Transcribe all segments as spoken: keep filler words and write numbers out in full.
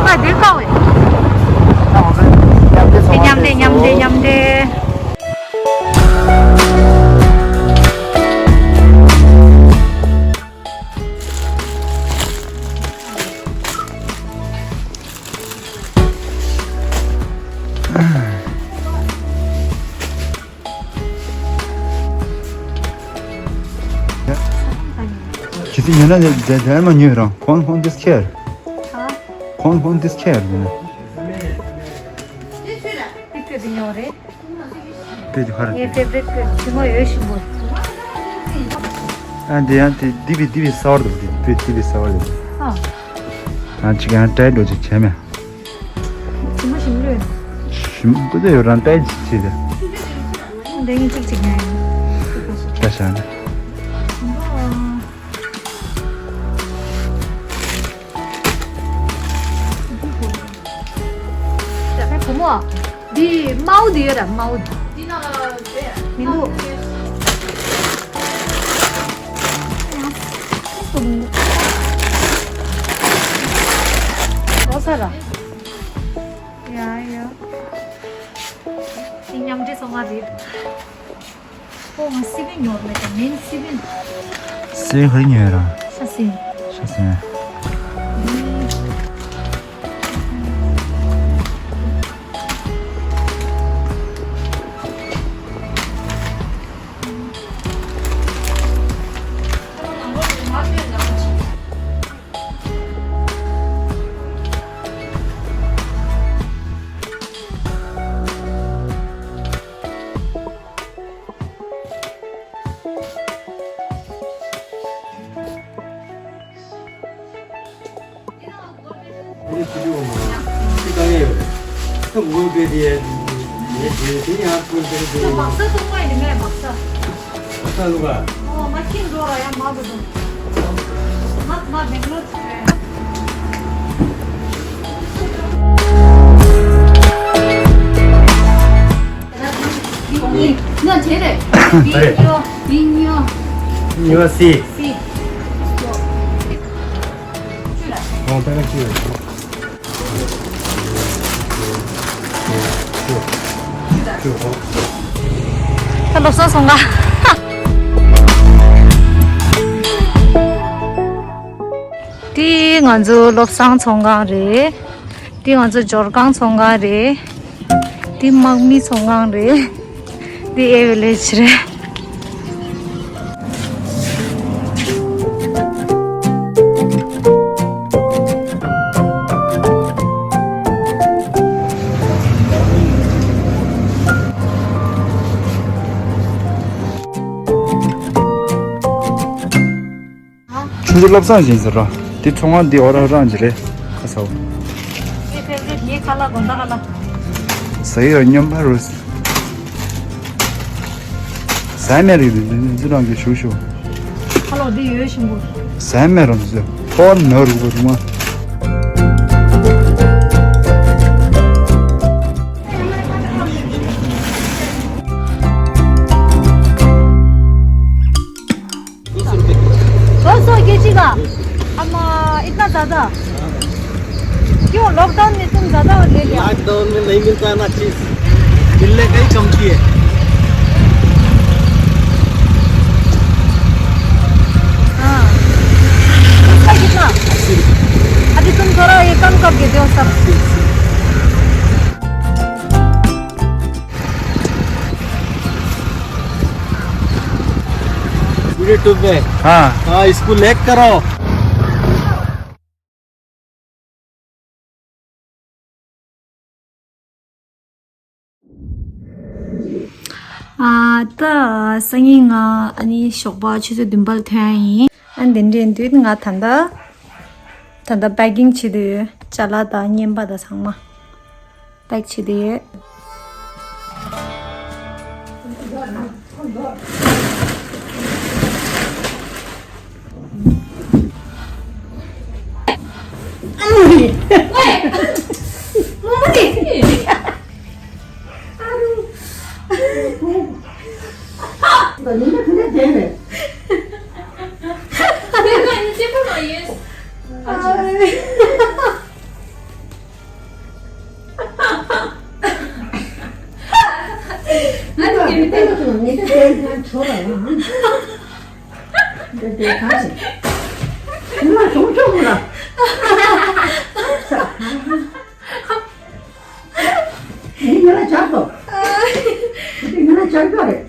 ཨ་དེ་ཀ་བས། མཉམ་འདྲེས་མཉམ་འདྲེས་མཉམ་འདྲེས། ཁྱེད་ཚོ་ཉོས་ན་དེ་དེ་མ་ཉོས་རང་ཁོང་ཁོང་འདི་ཁྱེར། ཧ། ཁོང་ཁོང་འདི་ཁྱེར་དེ་ནི། དེ་ཁྱོད་དེ་ཉོ་རེད། དེ་དེ་ཧ་ར་ངའི་ཕེ་ཝ་རིཊ་དེ་ཆུང་མ་ཡོད་ཞིམ་པོ། ཨ་འདི་ཡང་དེ་འདི་བི་འདི་བི་སོར་དུ་འདི་བི་འདི་བི་སོར་དུ། ཨ། ང་གཅིག་ཡང་ཏྲའི་འགྲོ་ཅིག་བྱས་མེད། ཞིམ་པོ་ཞིམ་ལོས། ཞིམ་པོ་དེ་ཡོད་རང་ཏྲའི་ཅིག་བྱས་ཏེ། འདི་ངས་གཅིག་གཅིག་ཉོས་ཡིན། ད་བྱས་ནས། ཞིམ་པོ། ཨེ་བུ་མོ། འདི་དམར་པོ་འདི་ཡོད་ར་དམར་པོ་འདི། འདི་ནང་ལ་རེད། མི་འདུག་ལོ་ས་ར། ཡ་ཡ། འདི་མཉམ་འབྲེལ་ཚོང་ཁང་རེད། ཨོ་ང་སི་པན་ཉོ་མེད་ད་མིན་སི་པན། སི་པན་ག་རེ་ཉོས་ར། ཤ་སི་པན། ཤ་སི་པན། ད་བློ་བཟང་ཚོང་ཁང་། དེ་ང་ཚོ་བློ་བཟང་ཚོང་ཁང་རེད། དེ་ང་ཚོ་འབྱོར་ཁང་ཚོང་ཁང་རེད། དེ་དམག་མི་ཚོང་ཁང་རེད། དེ་ཨེ་ཝི་ལེཇ་རེད། ཆུང་ཆུང་བློ་བཟང་ཞིག་ཟེར་རོ། དེ་ཚོང་ཁང་འདི་འོ་རང་རང་གི་རེད། ཁ་སའོ། ངའི་ཕེ་ཝ་རིཊ་ངའི་ཁ་ལག་དགོང་དག་ཁ་ལག་ཟ་ཡི་ར་སྙོམས་པ་རུ། ཟ་མེད་རེད་འདི་འདི་རང་གི་ཞུ་ཞུ། ཁ་ལག་འདི་ཡོད་ཞིམ་པོ། ཟ་མེད་རང་ཟ། ཐོར་ནོར་རུ་རུ་མ། दो सौ केजी का। अम्मा, इतना ज्यादा? क्यों, लॉकडाउन में तुम ज्यादा ले लिया? लॉकडाउन में नहीं मिलता है ना चीज, मिलने का ही कम किए। हाँ। इसका कितना? अस्सी रुपये। अभी तुम थोड़ा ये कम करके दो सब। यूट्यूब पे। हाँ। हाँ, इसको लैग करो। ཨ། ད་སང་ཉིན་ང་ཨ་ནི་ཞོགས་པ་ཆུ་ཚོད་བདུན་པ་ལ་ཐོན་ཡ་ཡིན། ཨ་ནི་དེ་འདྲ་ཡིན་དུས་ང་ད་ལྟ་ད་ལྟ་པེ་ཀིང་བྱེད་དུས་ཅ་ལག་དང་རྔན་པ་དང་ཚང་མ་པེག་བྱེད་དུས་ཡོད། ཐོ་ར་ལ། འདི་འདི་ག་རེད། ཉི་མ་བྱུང་ཆོག་གི་ལ། འདི་ཉི་མ་ཆག་ཏོ། འདི་ཉི་མ་ཆག་ཏོ་རེད།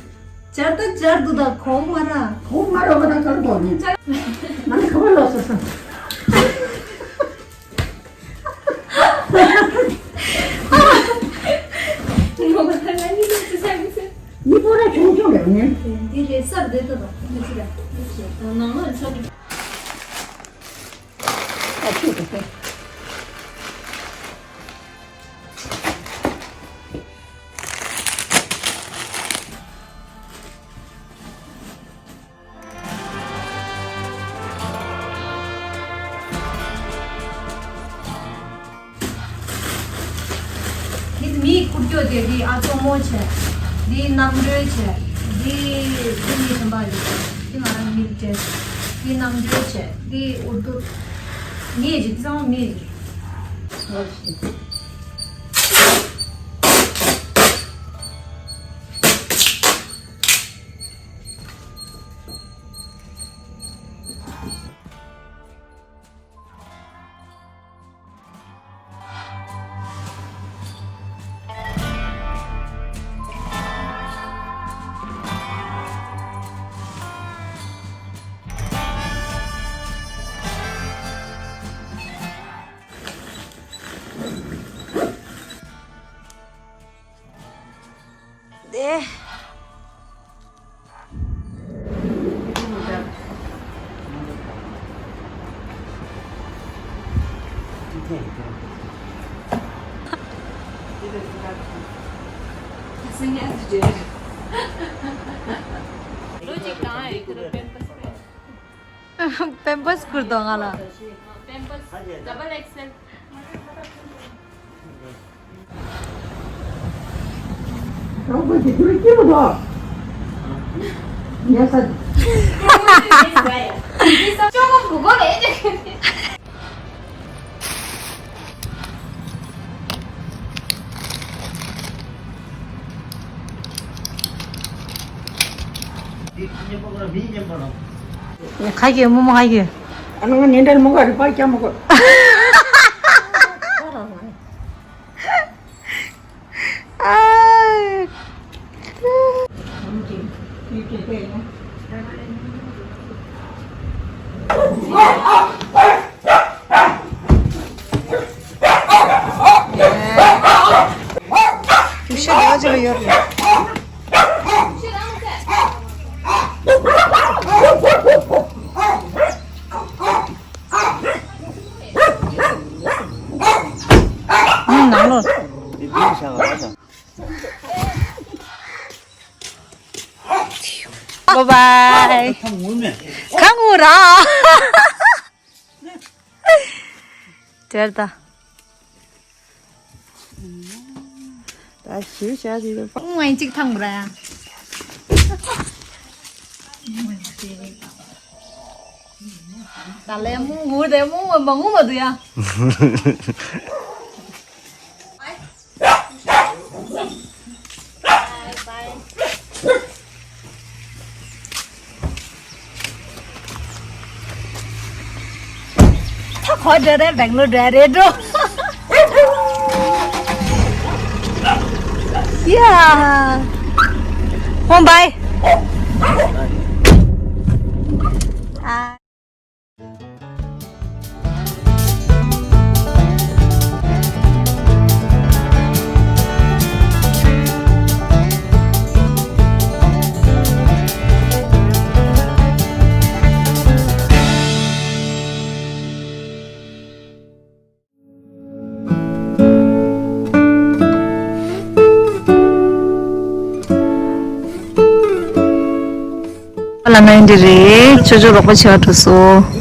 ཇར་ད་ཇར་དུ་ད་གོ་མ་ར། གོ་མ་ར་བ་ད་གར་གོ་ནི། ང་ནི་ཁ་བ་ལོ་སོ་སོ། ངོ་མ་ད་ང་གཉིས་ལོ་ཙི་ས་མི་ཚེ། ཉི་པོ་ར་ཆུང་ཆུང་རེད་ནི། འདི་རེད་སར་བསྡད་ད་ད་མི་ཚེ་ར། ནང་ལ་ཆོག་གི། ཨ་ཆུ་དེ། འདི་མིའི་ཁུར་སྐྱོ་དེ་འདི་ཨ་ཙོ་མོ་བྱས། འདི་རྣམ་གྲོལ་བྱས། འདི་འདི་མི་གཞན་པ་རེད། འདི་ང་རང་མིར་བྲེས། འདི་རྣམ་གྲོལ་བྱས། འདི་ཨུར་དུ་མིའི་རིགས་ཚང་མིའི་རིགས། དེ། ལོ་གཅིག་དང་ཨེ་ཁུ་ར་པེམ་པར་སི་པེ། པེམ་པར་སི་ཁུར་དོ་ང་ལ། པེམ་པར་སི་ཌབ་བལ་ཨེག་སེལ། རང་བཀོལ་གྱི་དུས་སྐྱིད་པོ་འདུག་ཉལ་ས། ཅོག་གོ་གོ་རེད། ཁ་གི་མོ་མོ་ཁ་གི། ཨ་ནི་ང་ཉིན་དྲན་མོ་ག་རི་པག་སྐྱ་མོ་གོ། ཨ། ཤ་རྒྱག་ཅིག་ལ་ཡོད་རེད། ཨང་ནང་ལོགས། འདི་བདུན་བྱ་བ་ར། Bye bye. ཁ་ངུ་མེད། ཁ་ངུ་ར། དེར་ད། ད་ཞུ་བྱ་དེ་ད། ངུ་ཡིན་གཅིག་ཐང་ར། ད་ལས་མོ་ངུ་དེ་མོ་མ་ངུ་མ་འདུག་ཡ། ད་ཁོ་འདྲ་རེད། སྦེང་ལོར་འདྲ་རེད་འགྲོ། ཡ། ཧོན་བྷའི། ཨ། བླ་མ་འདི་རེད། ཅོ་ཅོ་རོགས་པ་བྱེད་པར་འགྲོ་སོང་།